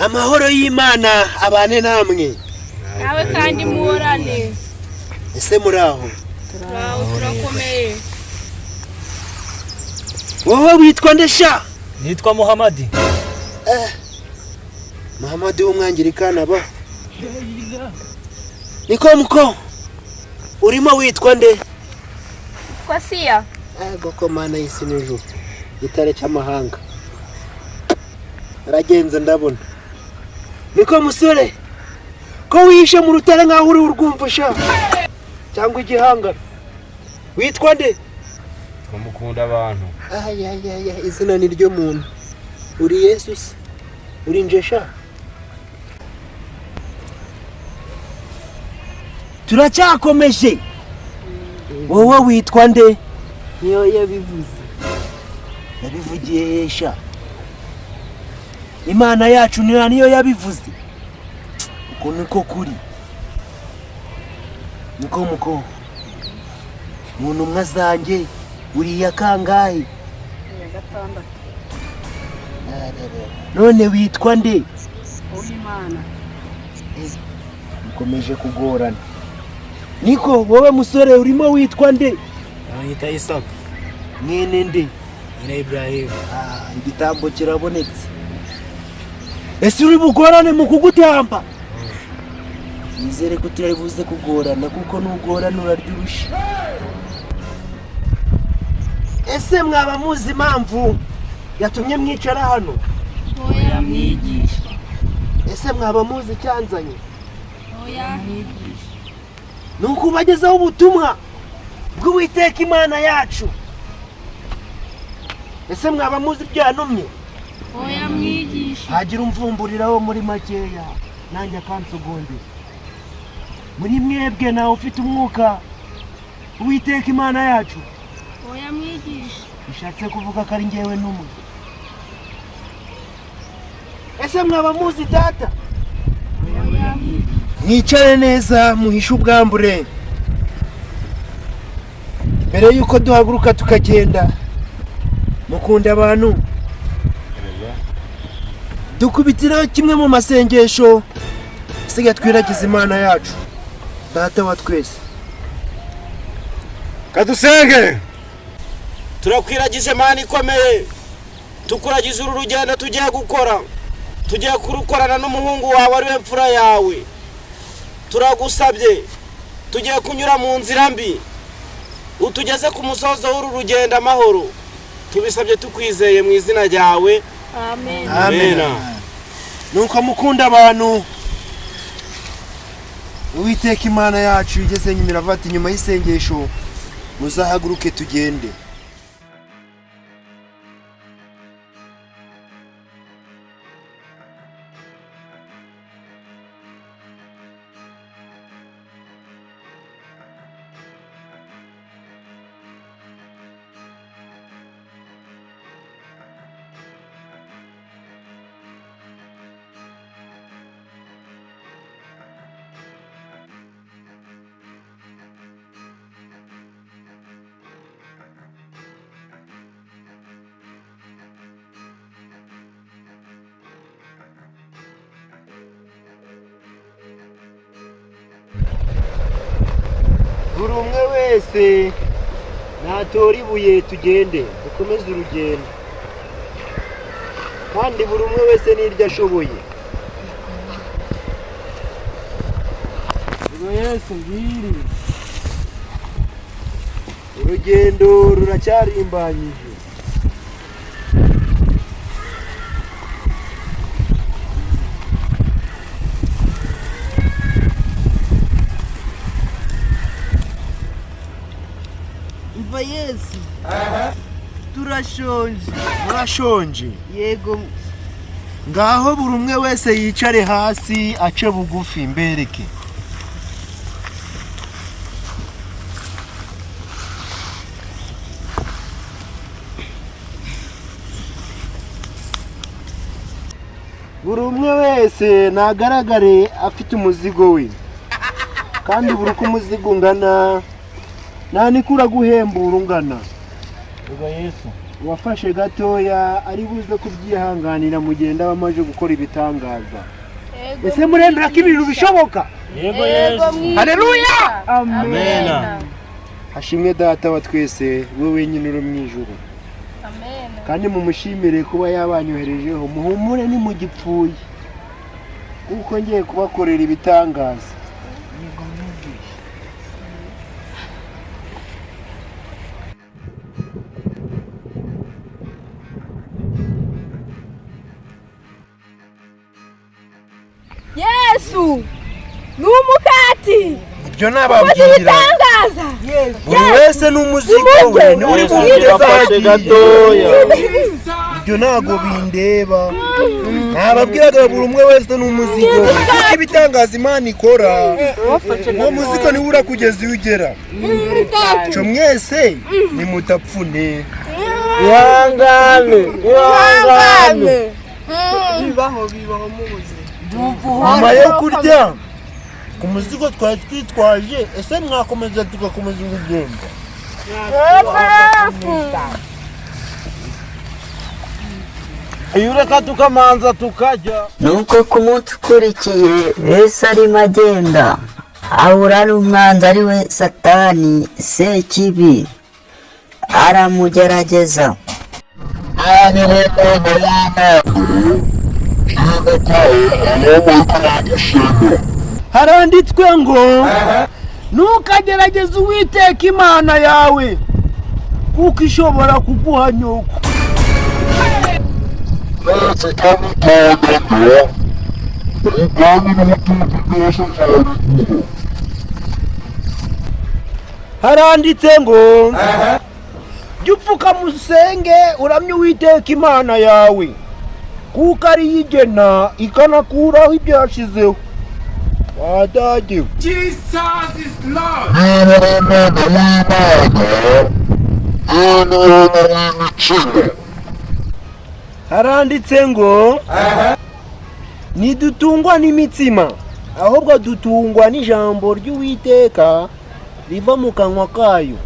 Amahoro y'Imana abane namwe. Nawe kandi muhorane. Ese muri aho? Turaho, turakomeye. Wowe witwa nde sha? Nitwa Muhamadi. Muhamadi w'umwangirikana ba. Niko muko urimo witwa nde? Kwa Siya. Ego ko Mana y'isi n'ijuru, gitare cy'amahanga. Aragenze ndabona. Niko musore, ko wihishe mu rutare nkaho uri urwumva sha, cyangwa igihangano. Witwa nde? Mukunda abantu. Ayayaya, izina ni ryo muntu. Uri Yesu se? Uri njesha? Turacyakomeje. Wowe witwa nde? Niyo yabivuze. Yabivugiye yesha. Imana yacu niyo yabivuze. Uko niko kuri. Niko muko. Mu ntumwa zanjye uriya kangahe? Ya gatandatu. None witwa nde? Uwimana. Ukomeje kugorana. Niko wowe musore urimo witwa nde? Banyita Isaka. Mwene nde? Mwene Ibrahim. Igitambo kirabonetse. Ese uri bugorane mu kugutamba? Nizere ko utari buze kugorana, kuko nugorana urarya urushi. Ese mwaba muzi impamvu yatumye mwicara hano? Oya mwigisha. Ese mwaba muzi icyanzanye? Oya mwigisha. Ni ukubagezaho ubutumwa bw'Uwiteka Imana yacu. Ese mwaba muzi ibyo yantumye? Oya mwigisha. Hagira umvumburiraho muri makeya, nanjye akansogongera. Muri mwebwe nawe ufite umwuka Uwiteka Imana yacu. Oya mwigisha. Bishatse kuvuga ko ari njyewe n'umwe. Ese mwaba muzi data? Oya. Mwicare neza muhishe ubwambure. Mbere yuko duhaguruka tukagenda, mukunda abantu. Dukubitiraho kimwe mu masengesho siga twiragiza Imana yacu Data wa twese. Kadusenge. Turakwiragize Mana ikomeye, tukuragize uru rugendo tugiye gukora, tugiye kurukorana n'umuhungu wawe ari we mfura yawe. Turagusabye, tugiye kunyura mu nzira mbi, utugeze ku musozo w'uru rugendo amahoro. Tubisabye tukwizeye mu izina ryawe. Amen. Amen. Nuko mukunda abantu, Uwiteka Imana yacu igeze nyuma iravuga ati nyuma y'isengesho muzahaguruke tugende. Buri umwe wese natora ibuye tugende, dukomeze urugendo. Kandi buri umwe wese n'iryo ashoboye. Ubwo Yesu ngiri, urugendo ruracyarimbanyije. Umva Yesu. Turashonje. Murashonje? Yego. Ngaho buri umwe wese yicare hasi ace bugufi mbereke. Buri umwe wese nagaragare afite umuzigo we, kandi buri uko umuzigo ungana nta niko uraguhembura ungana. Ubwo Yesu. Uwafashe gatoya ari buze kubyihanganira mu gihe ndaba amaze gukora ibitangaza. Yego. Ese muremera ko ibintu bishoboka? Yego Yego Yesu. mwigisha. Haleluya! Amena. Hashimwe Data wa twese, we wenyine uri mu ijuru. Amen. Kandi mumushimire kuba yabanyoherejeho, muhumure nimugipfuye, kuko ngiye kubakorera ibitangaza. Yego mwigisha. Yesu ni umukati Ibyo ukoze nababwira, ibitangaza. buri wese n'umuzigo we niwe uri bumugeze aho Wafashe agiye. gatoya. Ibyo ntabwo bindeba, nababwiraga buri umwe wese n'umuzigo we, kuko ibitangaza Imana ikora, uwo muzigo niwe urakugeza iyo ugera. Cyo mwese nimutapfune. Ihangane, ihangane. Bibaho, bibaho mu buzima. Nyuma yo kurya ku muzigo twari twitwaje, ese mwakomeza tugakomeza urugendo? Iyo ureka tukamanza tukajya. Nuko ku munsi ukurikiye Yesu arimo agenda ahura n'umwanzi ari we Satani Sekibi, aramugerageza. Haranditswe ngo ntukagerageze Uwiteka Imana yawe, kuko ishobora kuguha nyoko. Haranditse ngo jya upfukama usenge uramye Uwiteka Imana yawe, kuko ariyo igena ikanakuraho ibyo yashizeho. Wadagiwe. Haranditse ngo ntidutungwa n'imitsima, ahubwo dutungwa n'ijambo ry'Uwiteka riva mu kanwa kayo.